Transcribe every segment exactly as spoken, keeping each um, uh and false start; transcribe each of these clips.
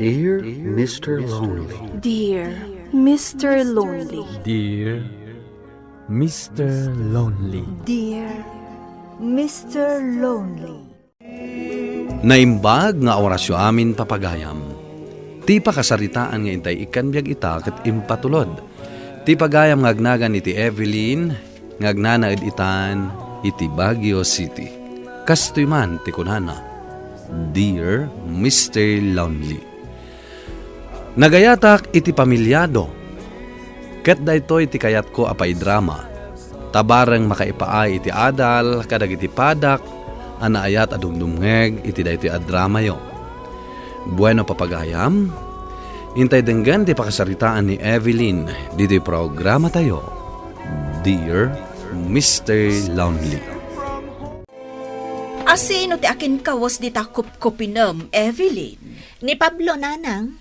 Dear Mister Lonely. Dear Mister Lonely. Dear Mister Lonely. Dear Mister Lonely. Naimbag nga orasyo amin, papagayam. Ti pakasaritaan nga intay ikkan biag ita ket impatulod. Ti pagayam nga agnagan iti Evelyn, nga agnanaed itan iti Baguio City. Kastoy man ti kunana, "Dear Mister Lonely." Nagayatak iti pamiliado, ket daytoy ti kayatko a paidrama, ta bareng makaipaay iti adal kadagiti padak a naayat a dumdumngeg iti daytoy a dramayo. Bueno, papagayam, intay denggen ti pakasaritaan ni Evelyn ditoy programatayo, Dear Mister Lonely. Asino ti akinkawes dita kupkupinem, Evelyn? Ni Pablo, nanang.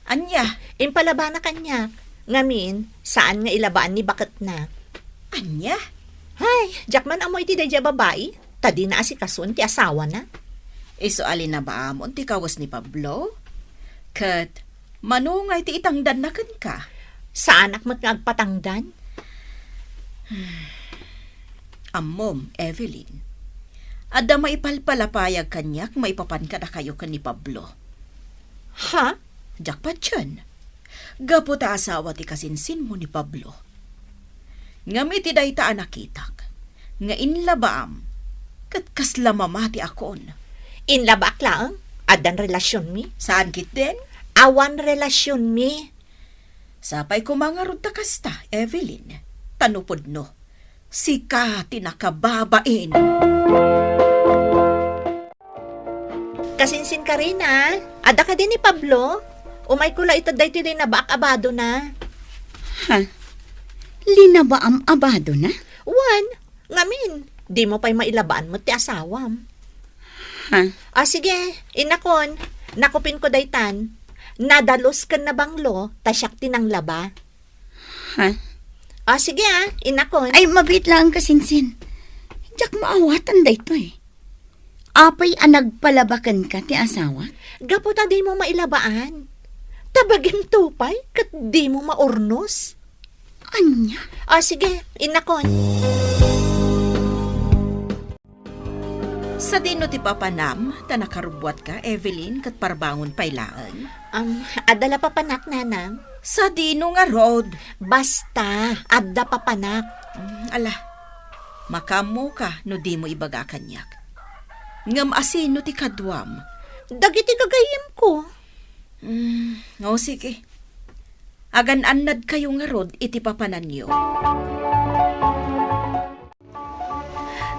Ania? Impalabana kaniak. Ngamin, saan nga ilabaan ni baketna. Ania? Hay, diak man ammo iti daydiay a babai, ta dina asikasuen ti asawana. Isu a linabaamon ti kawes ni Pablo? Ket mano nga iti itangdanna kenka? Saanak met nga agpatangdan. Ammom, Evelyn, adda maipalpalapayag kaniak maipapan kadakayo ken ni Pablo. Ha? Diak patien. Gapu ta asawa ti kasinsinmo ni Pablo. Ngem iti dayta a nakitak, nga inlabaam, ket kasla mamatiakon. Inlabaak laeng? Addan relasionmi? Saan ketdin? Awan relasionmi. Sapay koma ngarud ta kasta, Evelyn. Ta no pudno, sika ti nakababain. Kasinsin, Karina, adda kadi ni Pablo? Umayko la ited daytoy linabaak a badona. Ha? Linabaam a badona? Wen, ngamin, dimo pay mailabaan met ti asawam. Ha? Ah, sige, innakon, nakupinko daytan. Nadalus ken nabanglo, ta siak ti nanglaba. Ha? Ah, sige ah, innakon. Ay, mabiit laeng, kasinsin. Diak maawatan daytoy. Apay a nagpalaba kenka ti asawa? Gapu ta dimo mailabaan. Ta bagim tupay ket dimo maurnos. Ania? Ah, sige, innakon. Sadino ti papanam ta nakarubbuatka, Evelyn, ket parbangon pay laeng? Um, adda la papanak, nanang. Sadino ngarud? Basta, adda papanak. Mm, ala, makaammoka no dimo ibaga kaniak. Ngem asino ti kaduam? Dagiti gagayyemko. Mm, o, sige. Agan-annadkayo ngarud iti papananyo.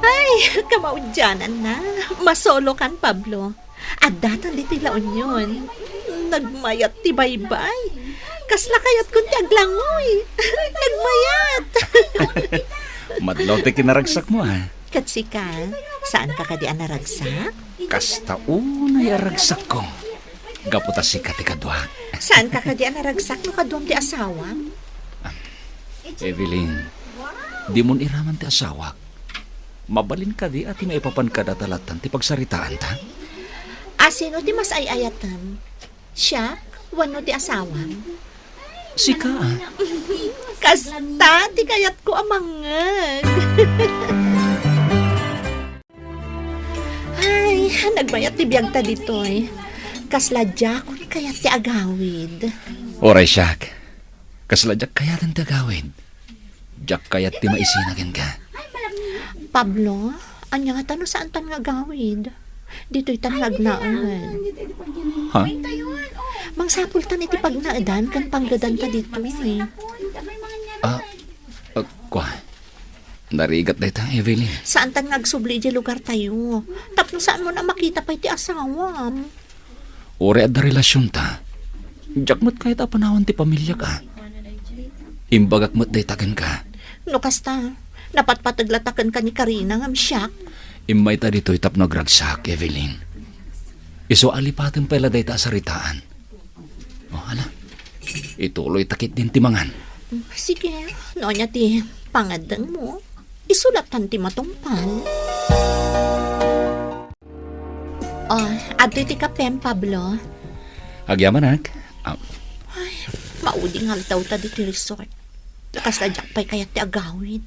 Ay, kamaudiananna. Masolokan, Pablo. Addaton ditoy La Union. Nagmayat ti baybay. Kasla kayatkon ti aglangoy. Nagmayat. Madlaw ti kinaragsakmo, ah. Ket sika, saanka kadi a naragsak? Kasta unay a ragsakko. Gapu ta sika ti kaduak. Saanka kadi a naragsak no kaduam ti asawam? Evelyn, dimon iraman ti asawak. Mabalin kadi a ti maipapan kadata lattan ti pagsaritaanta? Asino ti mas ay-ayatem? Siak wenno ti asawam? Sika, ah. Kasta ti kayatko a mangngeg. Ay, nagmayat ti biagta ditoy. Kasla diakon kayat ti agawid. Uray siak. Kasla diak kayaten ti agawid. Diak kayat ti maisina kenka. Pablo, ania ngata no saantan nga agawid? Ditoytan nga agnaed. Ha? Mangsapultan iti pagnaedan ken panggedanta ditoy. Ah, ah, kua. Narigat dayta, Evelyn. Saantan nga agsubli idiay lugartayo. Tapno saanmon a makita pay ti asawam. Uray adda relasionta. Diak met kayat a panawan ti pamiliak, a. Imbagak met dayta kenka. No kasta, napatpateg lata kenka ni Karina ngem siak. Immayta ditoy tapno agragsak, Evelyn. Isu a lipaten pay la dayta a saritaan. O, ala. Ituloyta ketdin ti mangan. Sige, no ania ti pangngeddengmo, isu lattan ti matungpal. O, adtoy ti kapem, Pablo. Agyamanak. Ah. Ay, mauding aldaw ta ditoy resort. Kasla diak pay kayat ti agawid.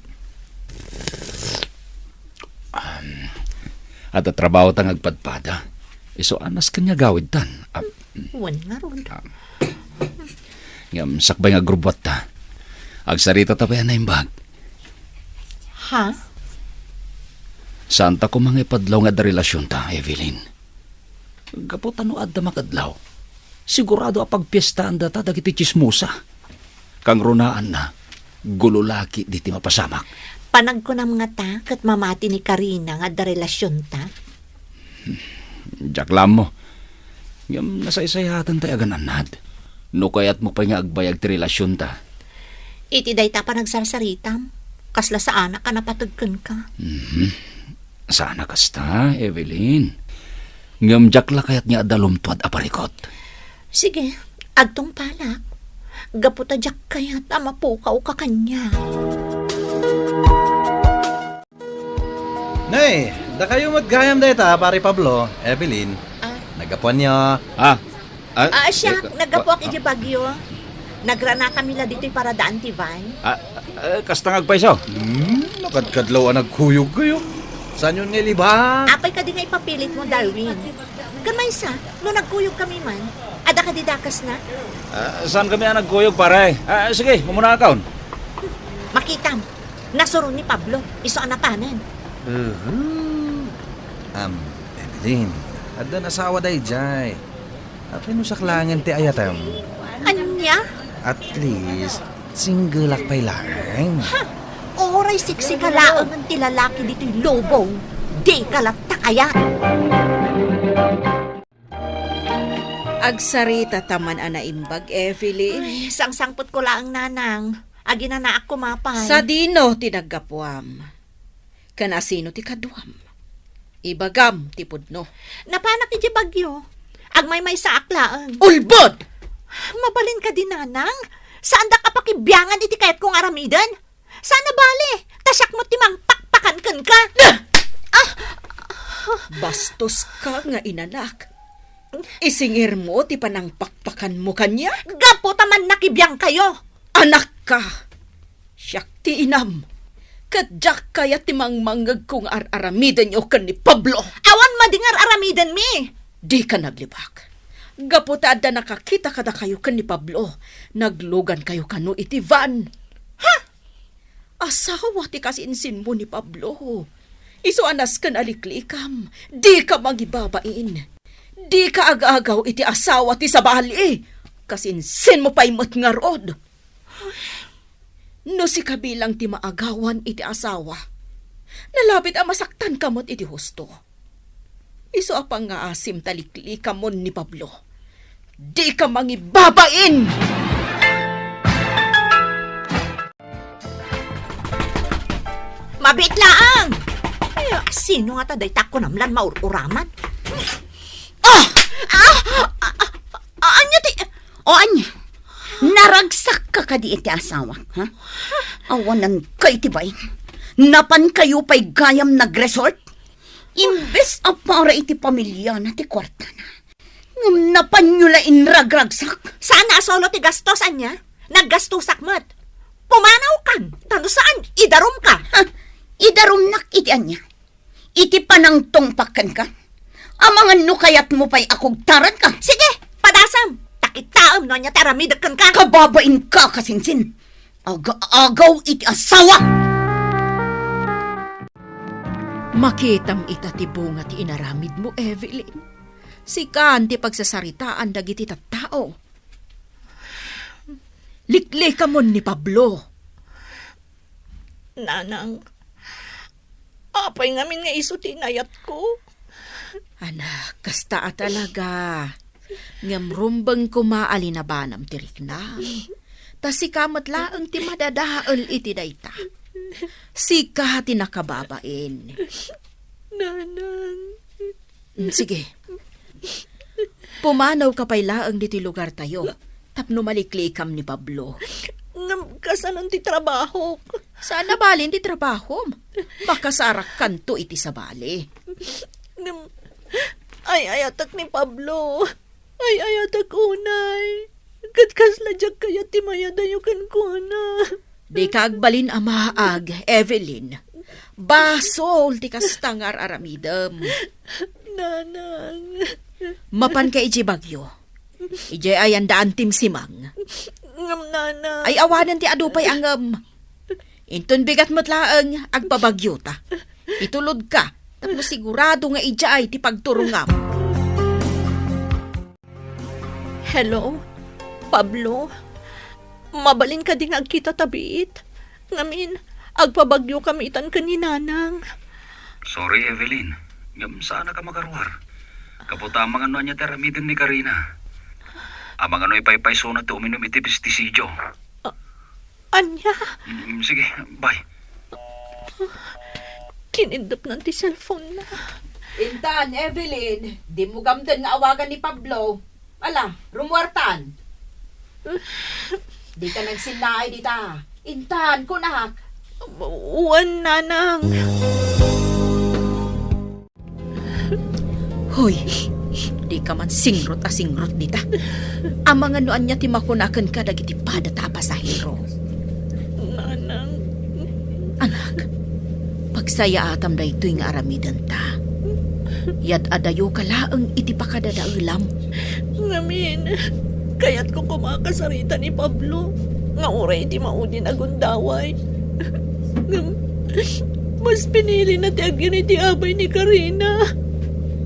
Um, adda trabaho ta nga agpadpada. Isu a nasken nga agawid tan. Ah, Wen ngarud. Ah. Ngem sakbay nga agrubbuatta, agsarita ta pay a naimbag. Ha? Saanta koma nga ipadlaw nga adda relasionta, Evelyn. Gapu ta no adda makadlaw, sigurado a pagpiestaandata dagiti tsismosa. Kangrunaanna, gulolaki diti mapasamak. Panagkunam ngata ket mamati ni Karina nga adda relasionta? Diak la ammo. Ngem nasaysayatan tay agan-annad. No kayatmo pay nga agbayag ti relasionta. Iti dayta panagsarsaritam, kasla saanak a napateg kenka. Mhm. Saan a kasta, Evelyn. Ngem diak la kayat nga adda lumtuad a parikut. Sige, agtungpalak. Gapu ta diak kayat a mapukawka kaniak. Nay, dakayo met gayam dayta, Pare Pablo, Evelyn. Ah. Naggapuanyo. Ah, ah, Ah, siak, eh, naggapuak ah, iti bagyo. Nagranakami la ditoy paradaan ti van. Ah, eh, kasta nga agpayso? Hmm, nakadkadlaw a nagkuyog kayo. Saan yun nga iliba? Apay kadi nga ipapilit mo, Darwin? Kan maysa, no nagkuyog kami man, adda kadi dakes na? Ah, saan kami a nagkuyog, pare? Ah, sige, umuna akon. Makitam, nasuro ni Pablo, isu a napanen. Mhm. Am, Evelyn, addan asawa daydiay. Apay no saklangen ti ayatem? Ania? At least, single-ak pay laeng. Ha! Uray siksi ka laeng ti lalaki ditoy lubong, di ka latta kayat. Agsarita ta man a naimbag, Evelyn. Ay, sangsangpetko laeng, Nanang. Aginanaak koma pay. Sadino ti naggapuam? Ken asino ti kaduam? Ibagam ti pudno. Napanak iti bagyo. Agmaymaysaak laeng. Ulbod! Mabalin kadi, Nanang? Saandak a pakibiangan iti kayatko nga aramiden? Saan a bale, ta siak met ti mangpakpakan kenka. Ah! Ah! Bastos ka nga inanak. Isingirmo ti panangpakpakanmo kaniak? Gapu ta mannakibiang kayo. Anakka, siak ti inam, ket diak kayat ti mangmangngegko nga ar-aramidenyo ken ni Pablo. Awan madi nga ar-aramidenmi. Dika naglibak. Gapu ta adda nakakita kadakayo ken ni Pablo, naglugankayo kano iti van. Ha? Asawa ti kasinsinmo ni Pablo. Isu a nasken a liklikam, dika mangibabain. Dika agagaw iti asawa ti sabali. Kasinsinmo pay met ngarud. No sika bilang ti maagawan iti asawa, nalabit a masaktanka met iti husto. Isu a pangngaasim ta liklikamon ni Pablo. Dika mangibabain! Mabiit laeng! Ay, sino ngata dayta kunam lan maur-uraman? Ah! Ah! Ah! Ah! Ah! Ania ti, o ania? Naragsakka kadi iti asawak, ha? Awananka iti bain. Napankayo pay gayam nagresort? Imbes a para iti pamiliana ti kuartana, ngem napanyo la inragragsak. Saan a solo ti gastos, ania? Naggastosak met. Pumanawkan, ta no saan, idarumka. Ha? Idarumnak iti ania? Iti panangtungpak kenka? Amangan no kayatmo pay a kugtaranka. Sige, padasam, ta kitaem no ania ti aramidek kenka. Kababainka, kasinsin. Aga-agaw iti asawa! Makitam ita ti bunga ti inaramidmo, Evelyn. Sikan ti pagsasaritaan dagiti tattao. Liklikamon ni Pablo. Nanang, apay ngamin nga isu ti inayatko? Anak, kasta a talaga. Ngem rumbeng koma a linabanam ti riknam. Ta sika met laeng ti madadael iti dayta. Sika ti nakababain. Nanang. Mm, sige. Pumanawka pay laeng ditoy lugartayo tapno maliklikam ni Pablo. Ngem kasanon ti trabahok? Saan a balin ti trabahom? Makasarakkanto iti sabali. Ngem ay-ayatek ni Pablo. Ay-ayatek unay. Ket kasla diak kayat ti mayadayo kenkuana. Dika agbalin a maag, Evelyn. Basol ti kasta nga ar-aramidem. Nanang. Mapanka idiay bagyo. Idiay ayan daan timsimang. Ngem, Nanang. Ay awanen ti adu pay a ngem. Inton bigat met laeng, agpabagyota. Itulodka, tapno sigurado nga idiay ti pagturongam. Hello, Pablo? Mabalin kadi nga agkita ta biit? Ngamin, agpabagyo kami itan ken ni Nanang. Sorry, Evelyn. Ngem saan a ka makaruar. Gapu ta amangan no ania ti aramiden ni Karina. Amangan no ipaypaysona ti uminum iti pestisidyo. A-, ania? Mm, sige, bye. Kinidnapnan ti cellphone na. Intan, Evelyn, dimo gamden nga awagan ni Pablo. Ala, rumuartan. Dika nagsinnaay dita. Intan, kunak. Wen, Nanang. Hoy, dika man singrot a singrot dita. Amangan no ania ti makuna kenka dagiti padata a pasahero. Nanang. Anak, pagsayaatam daytoy nga aramidenta. Yad-adayoka laeng iti pakadadaelam. Ngamin, kayatko koma a kasarita ni Pablo nga uray iti maudin a gundaway. Ngem, mas pinilina ti agyan iti abay ni Karina.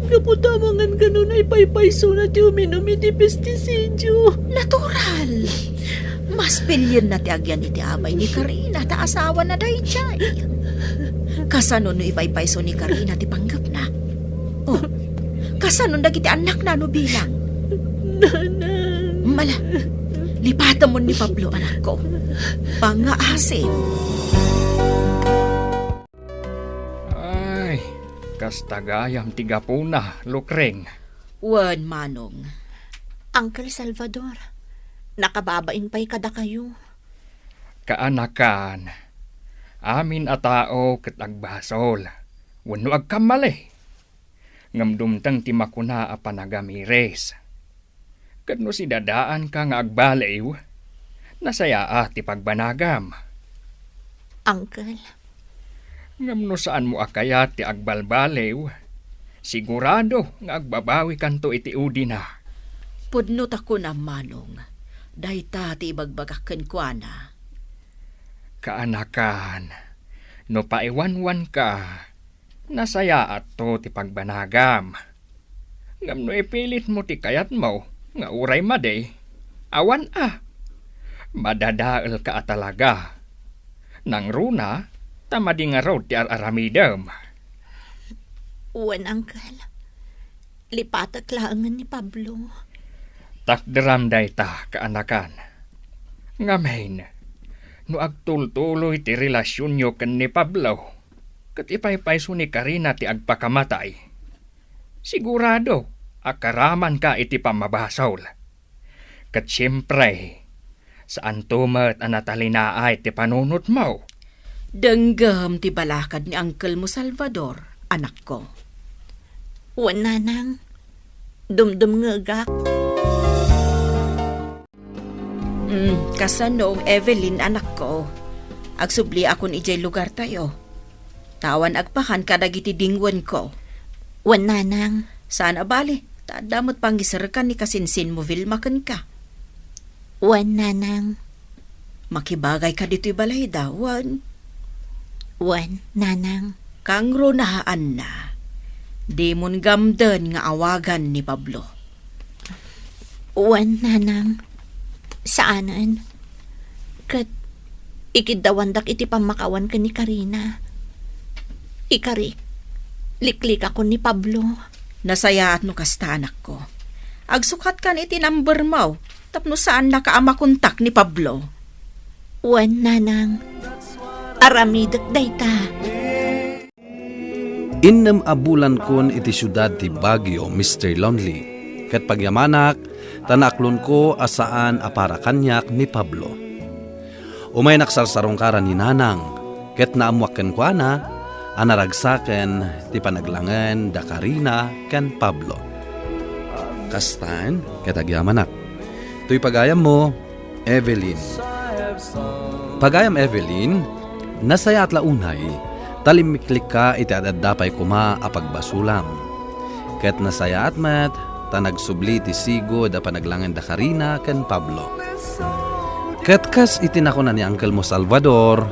Gapu ta amangan kano no ipaypaysona ti uminum iti pestisidyo. Natural! Mas pilienna ti agyan iti abay ni Karina ta asawana daydiay. Kasano no ipaypayso ni Karina ti panggepna? Oh, kasano dagiti annakna no bilang? Nanang. Mala, lipatamon ni Pablo, anakko. Pangngaasim. Ay, kasta gayam ti gapuna, Lukreng. Wen, Manong. Uncle Salvador, nakababain pay kadakayo. Kaanakan, amin a tao ket agbasol wenno agkamali. Ngem dumteng ti makuna a panagamiris. Ket no sidadaanka nga agbaliw, nasayaat ti pagbanagam. Uncle. Ngem no saanmo a kayat ti agbalbaliw, sigurado nga agbabawikanto iti udina. Pudno ta kunam, Manong, dayta ti ibagbagak kenkuana. Kaanakan, no paiwanwanka, nasayaatto ti pagbanagam. Ngem no ipilitmo ti kayatmo nga uray madi, awan a. Madadaelka a talaga. Nangruna ta madi ngarud ti ar-aramidem. Wen, Uncle. Lipatek laengen ni Pablo. Takderam dayta, kaanakan. Ngamin, no agtultuloy ti relasionyo ken ni Pablo, ket ipaypayso ni Karina ti agpakamatay, sigurado a karamanka iti pammabasol. Ket siempre, saanto met a natalinaay ti panunotmo. Denggem ti balakad ni angkelmo Salvador, anakko. Wen, Nanang. Dumdumngegak. Mm, kasano, Evelyn, anakko? Agsubliakon idiay lugartayo. Ta awan agpakan kadagiti dingwenko. Wen, Nanang. Saan a bale, ta adda met pangiserkan ni kasinsinmo Vilma kenka. Wen, Nanang. Makibagayka ditoy balayda, wen? Wen, Nanang. Kangrunaan na. Dimon gamden nga awagan ni Pablo. Wen, Nanang. Saanen. Ket ikiddawandak iti pammakawan ken ni Karina. Ikarik, liklikakon ni Pablo. Nasayaat no kasta, anakko. Agsukatkan iti numbermo tapno saannaka a makontak ni Pablo. Wen, Nanang. Aramidek dayta. Innem a bulankon iti siudad ti Baguio, Mister Lonely, ket pagyamanak ta naaklonko a saan a para kaniak ni Pablo. Umay naksarsarungkaran ni Nanang, ket naammoak kenkuana a naragsaken ti panaglangen da Karina ken Pablo. Kastan, ket agyamanak. Toy pagayammo, Evelyn. Pagayam Evelyn, nasayaat la unay, ta limmiklikka iti ad-adda pay koma a pagbasolam. Ket nasayaat met, ta nagsubli ti sigud a panaglangen da Karina ken Pablo. Ket kas iti nakuna ni Uncle mo Salvador,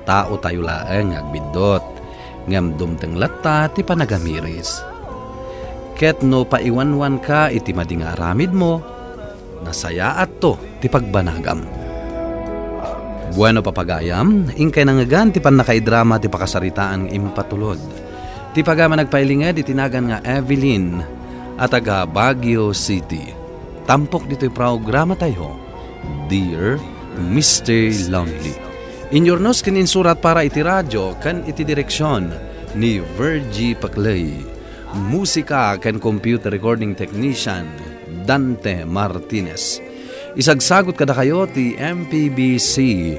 taotayo laeng nga agbiddut, ngem dumteng latta ti panagamiris. Ket no paiwanwanka iti madi nga aramidmo, nasayaatto ti pagbanagam. Bueno, papagayam, inkay nangngegan ti pannakaidrama ti pakasaritaan nga impatulod. Ti pagayam a nagpailinged iti nagan nga Evelyn a taga Baguio City. Tampok ditoy programatayo, Dear Mister Lonely. Inyurnos ken insurat para iti radio ken iti direksion ni Virgie Paclay. Musika ken computer recording technician, Dante Martinez. Isagsagot kadakayo ti M P B C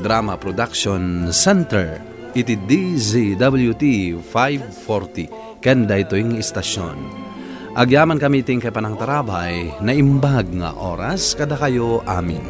Drama Production Center iti D Z W T five forty ken daytoy nga istasion. Agyamankami iti inkay panangtarabay, naimbag nga oras kadakayo amin.